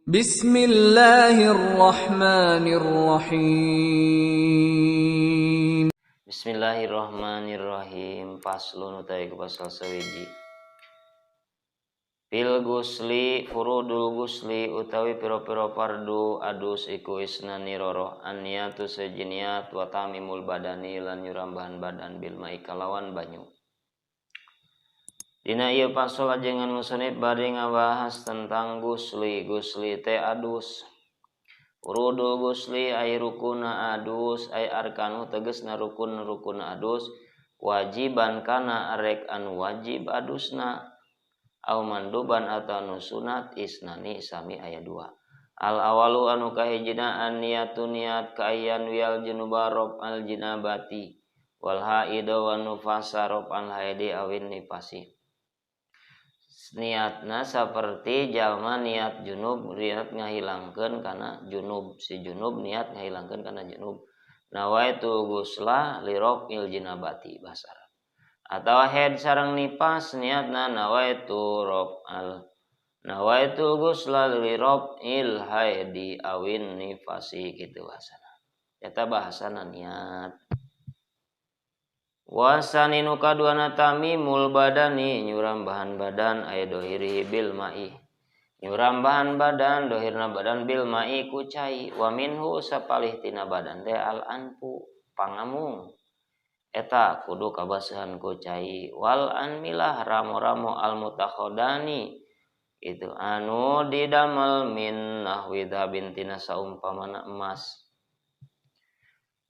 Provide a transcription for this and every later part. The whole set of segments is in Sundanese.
Bismillahirrahmanirrahim. Bismillahirrahmanirrahim. Faslun utawi pasal sawiji. Fil gusli furudul gusli utawi pira-pira fardu adus iku isnani roro an-niyatu seji niat wa tamimul badani lan nyurambahan badan bil mai kalawan banyu. Dina ieu pasal ajengan musannif bade ngabahas tentang gusli. Gusli teh adus. Furudul gusli ay rukuna adus ay arkanu tegesna rukun-rukun adus wajiban kana arek anu wajib adusna au manduban atau anu sunat isnani sami aya dua. Al awalu anu kahijina an niyatu niat kaayan wial junuba rob al jinabati wal haida wa nufasa rob al haidi awin nifasi. Niatna seperti jalma niat junub niat ngahilangkeun kana junub, si junub niat ngahilangkeun kana junub. Nawaitu gusla li raf'il jinabati bahasa Arab. Atawa head sareng nipas niatna nawaitu raf'al nawaitu gusla li raf'il haidi awin nifasi kitu bahasana. Eta bahasana niat. Wasani nu kaduana tamimul badani nyurambahan badan aya dohirihi bil ma'i. Nyurambahan badan dohirna badan bil ma'i ku cai wa minhu sapalih tina badan teh al anfu pangamung. Eta kudu kabasehan ku cai wal anmilah ramo-ramo al mutakhodani itu anu didamel min nahwi dhabin tina saumpamana emas.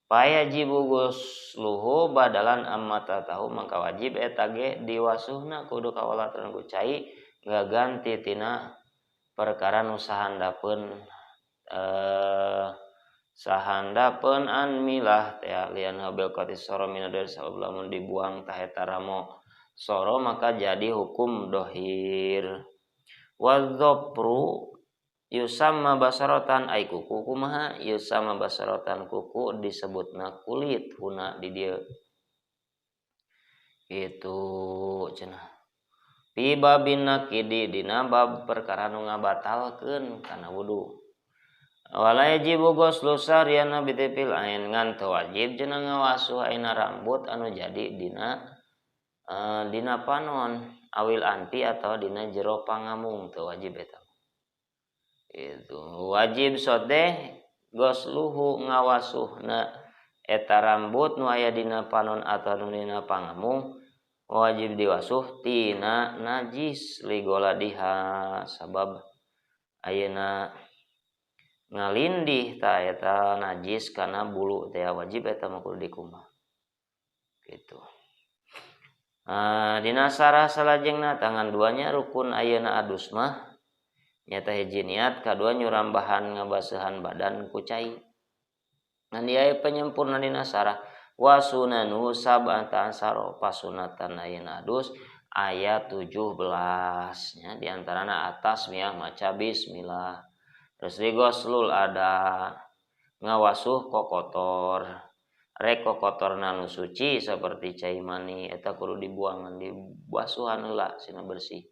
Payajibu gusluhu badalan amma tatahu mangka wajib eta ge diwasuhna kudu kawalatan ku cai ngaganti tina perkara nu sahandapeun sahandapeun an milah teh lian habil qati soro mina dari sabab lamun dibuang tah eta ramo soro maka jadi hukum dohir. Wadzopru yusamma basarotan ai kuku kumaha yusamma basarotan kuku disebutna kulit huna di dieu itu cenah fi babin naqidi dina bab perkara nu ngabatalkeun kana wudu. Wala yajibu ghuslu syariana bitifil ain ngan teu wajib cenah ngawasuh aina rambut anu jadi dina dina panon awil anti atau dina jero pangamung teu wajib eta. Itu wajib sodeh gosluhu ngawasuhna eta rambut nu aya dina panon atau nu dina pangamung wajib diwasuh tina najis ligoladiha sabab ayeuna ngalindih ta eta najis kana bulu teh wajib eta mah kudu dikumbah gitu. Dina sarah salajengna tangan duanya rukun ayeuna adus mah nyata hiji niat kadua nyurambahan ngabasehan badan ku cai. Ngan ieu penyempurna dina sarah wa sunanu sab'ata asara pasunatan ayeuna adus ayat 17 nya di antarana atas miah maca bismillah. Terus digoslul ada ngawasuh kokotor rek kokotorna nu suci seperti cai mani eta kudu dibuangan dibasuhan heula sina bersih.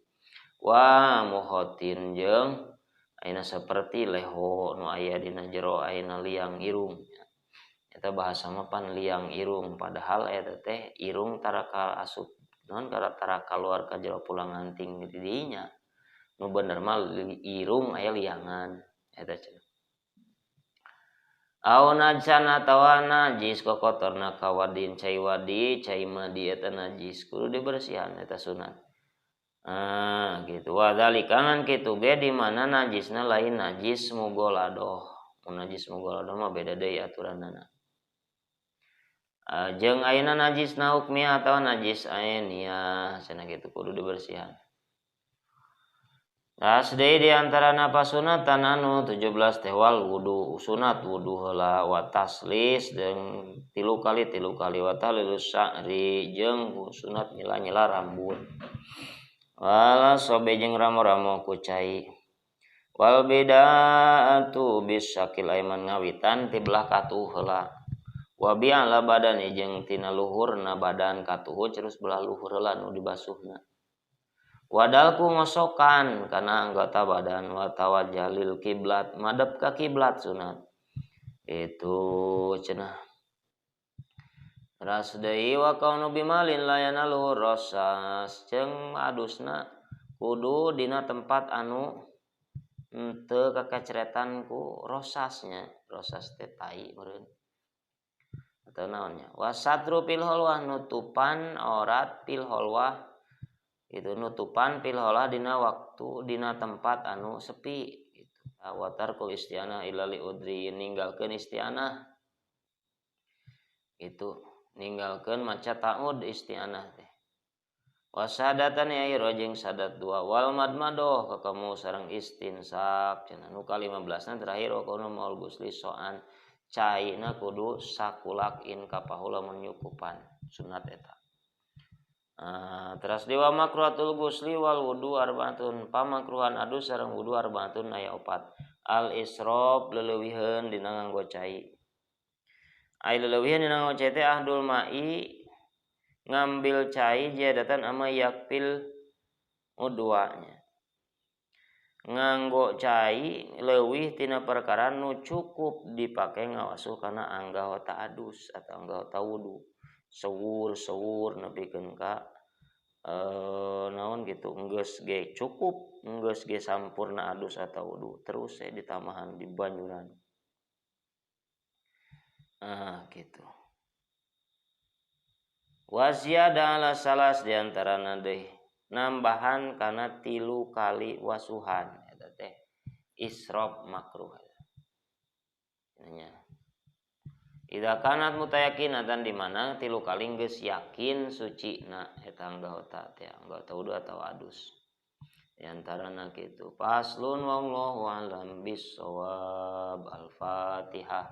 Wa muhotin jeung ayeuna seperti leho nu aya dina jero ayeuna liang irung. Eta bahasa mah pan liang irung padahal eta teh irung tara ka asup naon tara kaluar ka jero pulang anting di dinya. Nu bener mah irung aya liangan eta cenah. Au najsan atawa najis kokotorna kawadin cai wadi cai madi eta najis kudu dibersihan eta sunat. Gitu. Wa dzalika ngan kitu ge di mana najisna lain najis mugoladoh. Mun najis mugoladoh mah beda deui aturanana. Jeung ayeuna najisna hukmiyah atawa najis ainiyah cenah kitu kudu dibersihan. Tas deui di antarana pasunatan anu 17 teh wal wudu sunat wudu heula wa taslis jeung tilu kali wa talilus sya'ri jeung sunat nyela-nyela rambut. Wala sobe jeung ramo-ramo ku cai. Wal bida'atu bisakil aiman ngawitan ti belah katuh heula. Wa bi'ala badani jeung tina luhurna badan katuh terus belah luhur heula nu dibasuhna. Wadalku ngosokan kana anggota badan wa tawajjalil kiblat madep ka kiblat sunat. Itu cenah. Ras deui wa kaunu bimalin la yanalu rosas jeung adusna kudu dina tempat anu henteu kakeceretan ku rosasnya. Rosas teh tai meureun. Atau naonnya. Wasatru fil holwah nutupan aurat fil holwah itu nutupan fil holwah dina waktu dina tempat anu sepi gitu. Watarkul isti'anah illa li udri ninggalkeun isti'anah itu ninggalkeun maca ta'ud isti'anah teh. Wasadatan ya jeung sadat dua wal madmadoh kakemu sareng istinsak cenah nu ka-15 na terakhir wa kono maul gusli soan caina kudu sakulak in kapahu lamun nyukupan sunat eta. Teras dewa makruhatul gusli wal wudu arbaatun pamakruhan adus sareng wudu arbaatun aya opat. Al israf leleuwiheun dina nganggo cai. Ai leleuwiheun dina nganggo cai teh ahdul mai ngambil cai jadatan ama yakpil udwanya. Nganggo cai leuwih tina perkara nu cukup dipake ngawasuh kana anggota adus atau anggota wudu. Sewur-sewur nepikeun ka naon gitu enggeus ge cukup enggeus ge sampurna adus atau wudu terus saya ditambahan di banyuran gitu. Waziada ala salas diantarana deui nambahan kana 3 kali wasuhan eta teh israf makruh nya. Idza kanat mutayakinatan di mana 3 kali geus yakin suci na eta anggota teh anggota wudu atau adus. Di antarana kitu. Faslun wallahu a'lam bissawab. Al-Fatihah.